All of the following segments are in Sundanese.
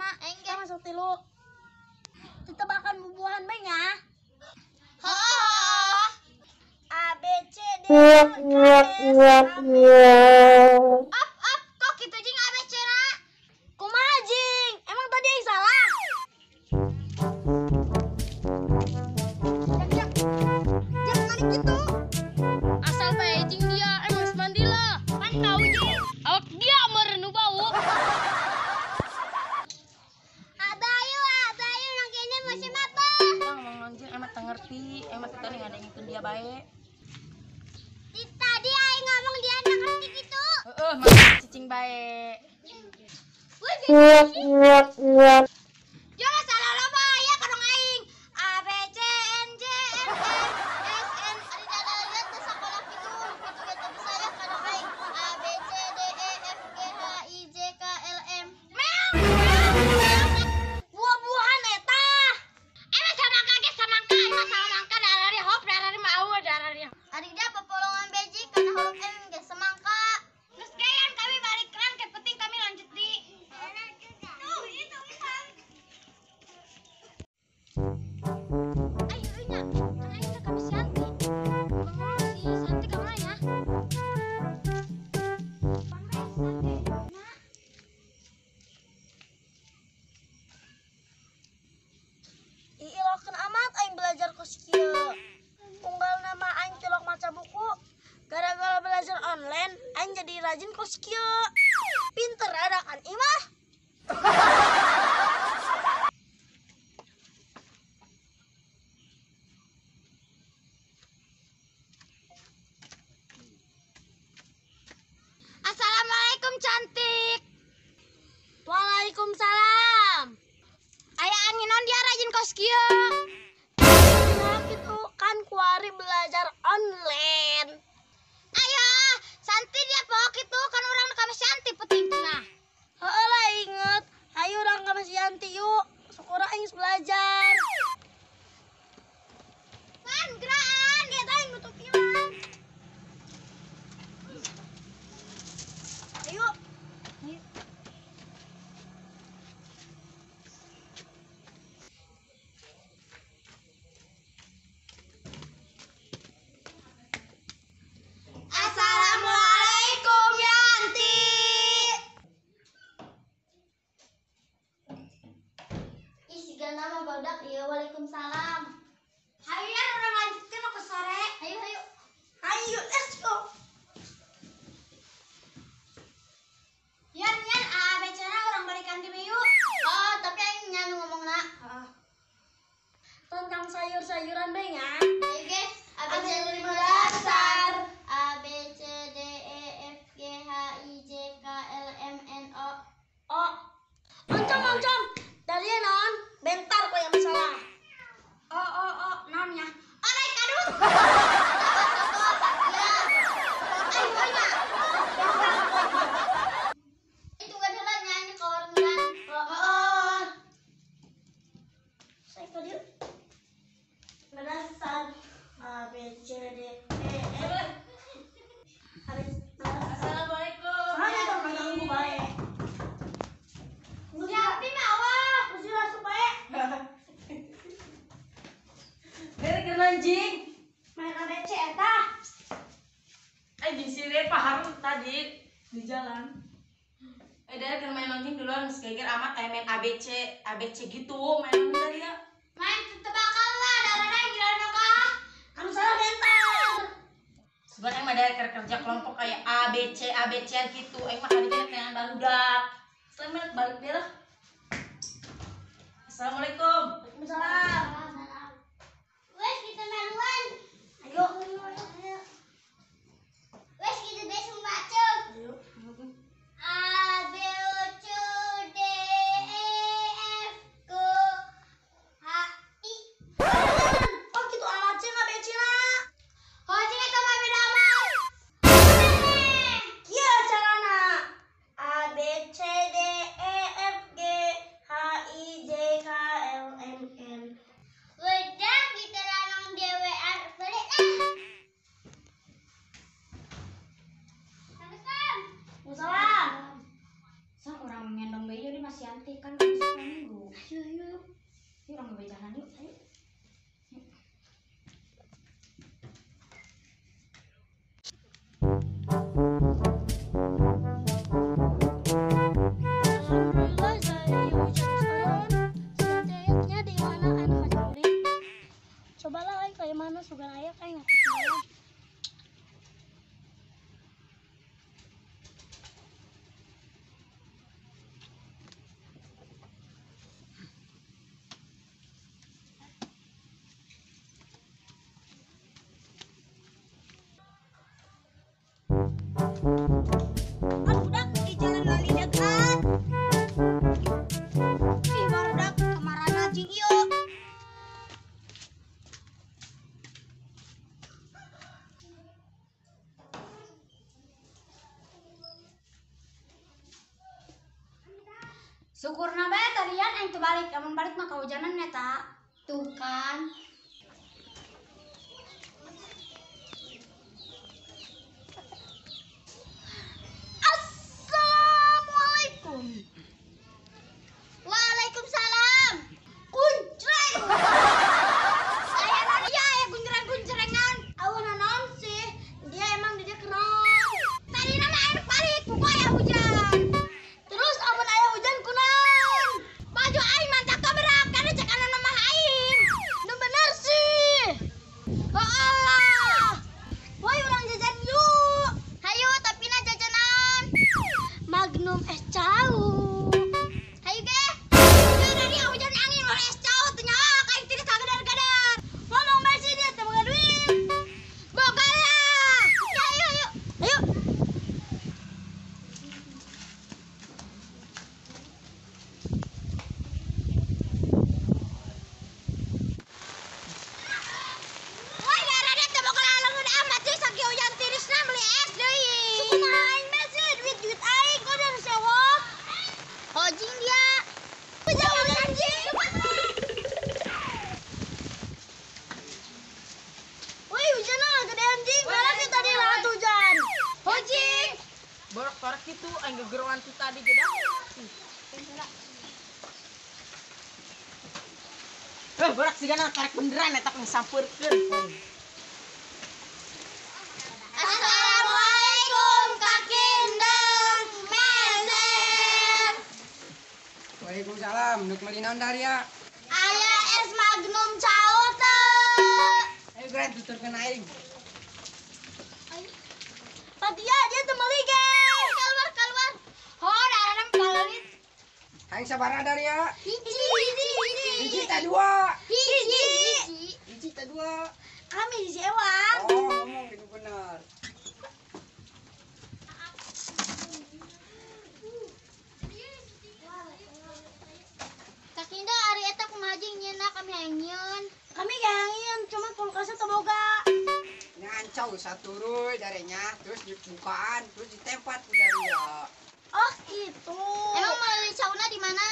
5. Aing ge. Kita masuk 3. Tebakan bubuhan bae nya. Heeh. A B C D E F G H I J. Op op kok kitu jeung A B C na? Kumaha jing? Emang tadi aing salah? Jak jak. Jangan narik gitu. Asal bae jeung dia emang mandi lah. Pan tau jeung. Awak dia merenu bau. Abayu, abayu nang kene musim apa? Bang, anjing emang teu ngerti, emang teu tadi ngadengikeun dia bae. Tadi aing ngomong dia nggak ngerti gitu. Heeh, mah cicing bae. Jangan salah loba ya kadang aing. A B C N J M N S N ari da teu sakola kitu, kitu ge teu bisa ya kadang aing. A B C D E F G H I J K L M. Meong. Buah-buahan eta. Emang samangka ge samangka, emang samangka darari hop darari mau darari. Ari dia popolongan beji kana huruf M ge semangka. Geus gayan kami balik keran ke penting kami lanjut di. Tuh, itu emang. Ayo nya, kan aing teh kami Santi. Ngomong si Santi ka mana ya? Santi. Nah, Iilokeun amat aing belajar kos kieu. Unggal nama aing tilok maca buku. Gara-gara belajar online, aing jadi rajin kos kieu. Pinter adakan imah. Assalamualaikum cantik. Waalaikumsalam. Aya angin non dia rajin kos kieu. Nah, gitu kan kuari belajar online. Ayo, Santi dia pokok itu kan orang kami Santi penting cenah. Heeh lah inget. Hayu urang ka Mas Yanti yuk. Syukur aing geus belajar. Kan geraan Kita aing nutupilan. Ayo. Assalamualaikum Yanti. Ih, siga nama badak ieu. Waalaikumsalam. Hayu ya urang lanjutkeun ke sore. Ayo, ayo. Ayo, let's go. Yan yan A B C na urang balikan di yuk. Oh, tapi aing nya nu ngomongna. Tentang sayur-sayuran bae nya. Ayo guys, A B C lima dasar. A B C D E F G H I J K L M N O O. Oncom, oncom. Dari non, bentar kok yang masalah. O O O naonnya? Orai kadus. Ayo nya. Itu kan heula nya ini ka warungan. Oh. Saya tadi berdasar A B C D E F. Assalamualaikum. Sana tong ganggu bae. Siapa mawa? Mesti langsung bae. Bere keur anjing. Main ABC eta. Eh di sini Pak Harun tadi di jalan. Eh dari keur main anjing duluan geus geger amat aya main ABC, ABC gitu, main anjing tadi ya. Main tebakan lah, darahnya gila nongka. Anu salah bentar. Sebenarnya mah dari kerja kelompok kayak A B C A B C gitu. Aing mah kali ini dengan barudak. Selamat balik dia lah. Assalamualaikum. Waalaikumsalam. Wes kita maluan. Ayo. Wes kita besok baca. Ayo. A B C D E F G H I. Oh gitu amat sih ABC na. Oh, jika itu mah beda amat. Kieu carana. A B C D E F G Yuk orang bebejahan yuk. Ayo. Alhamdulillah saya hujan sekarang. Selanjutnya di mana aing kacuri? Cobalah aing kayak mana sugan aya aing ngaku ketinggalan. Budak di jalan lali dekat. Ih barudak kamarana jeung ieu. Syukurna bae tadian aing teu balik, amun balik mah kahujanan eta. Tuh kan. Assalamualaikum. Waalaikumsalam. Kuncreng. Aya naon ieu aya gunjreng-gunjrengan. Awan naon sih? Dia emang dia kenal. Tadi nama aing balik, buku aya hujan. Terus amun aya hujan kunaon? Baju aing mantap kaberak karena cek anu mah aing. Nu bener sih. Oh Allah. Woi urang jajan yuk. Hayu tapi na jajanan. Magnum es cau. Hayu ge. Ieu dari hujan angin oleh es cau teu nyawa aing tiris kagadar-gadar. Ngomong bae sih dia teu boga duit. Boga lah. Ya, ayo ayo. Ayo. Woi darah teu boga laleungeun amat sih sakieu hujan tirisna meuli es deui. Kumaha aing bae sih duit-duit aing kok dari sewot. Hojing dia. Hujan anjing. Woi hujan ah gede anjing. Malah kita tadi lahat hujan. Hojing. Borok torek gitu aing gegeroan tuh tadi gedak. Eh, borak sigana karek beneran eta ngesampeurkeun. Assalamualaikum Kakindang Meser. Waalaikumsalam, nuk meuli naon Daria? Aya es Magnum cau teu. Ayo keren tuturkeun aing. Patia dia teu meuli ge. Keluar keluar. Oh, darah balolit. Aing sabaraha Daria? Hiji hiji hiji. Hiji ta dua. Hiji. Hiji ta dua. Kami hiji ewang. Oh, ngomong gitu bener. Kakinda ari eta kumaha jeung nyeuna kami hayang nyieun. Kami gayangin cuma kulkasnya teu boga. Ngancau saturuy darenya, terus dibukaan, terus ditempat ku Daria. Oh gitu. Emang meuli cauna di mana?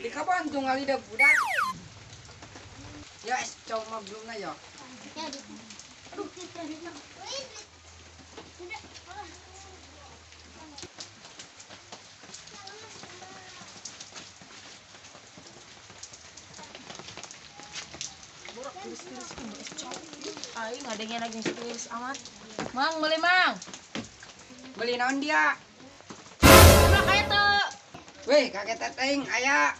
Di kapan tuh ngalideuk budak? Ya es cau mah belum na ya. Ya di. Aduh. Borok tiris-tiris kumaha es cau. Aing ngadengnya lagi tiris amat. Mang meuli mang. Beli naon dia? Coba aya teu. Weh, kaget aing aya.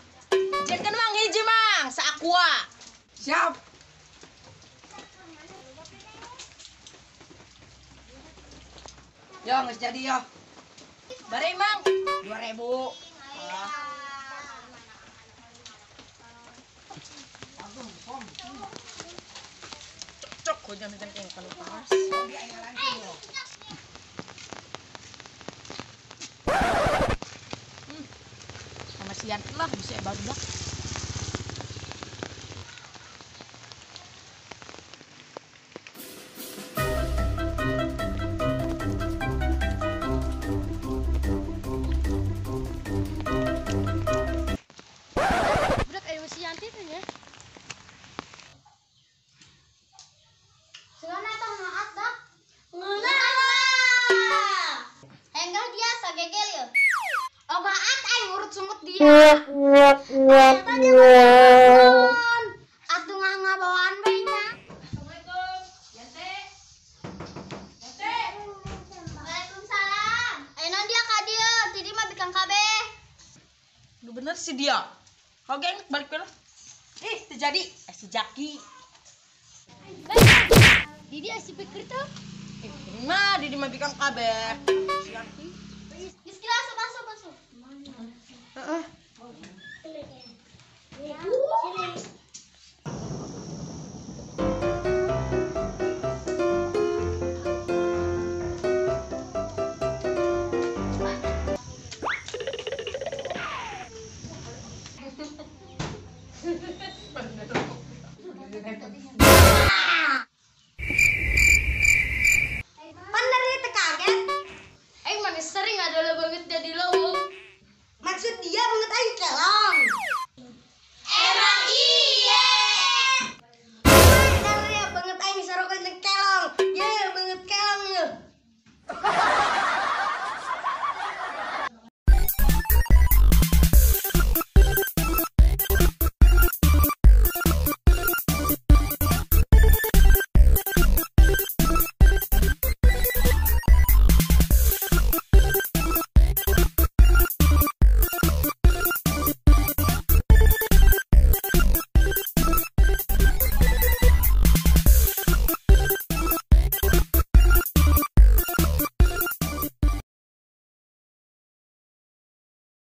Jieunkeun mang hiji mang, saaqua. Siap. Yo, geus jadi yo. Bare mang. 2000. Cok hujan-hujan kayak kalau panas. Sama sian lah bisa barudak. Budak ayo si Yanti teh nya. Segana tong maat dak. Ngeunah lah. Enggak dia sagegel ya. Oh maat aing ngurut sungut dia. Ayah si dia. Oke, balik lah. Ih, terjadi. Si Jaki. Didi asih pikir tuh. Mah, Didi mah bikang kabeh. Si Jaki. Geus kira masuk masuk masuk. Heeh. Sini.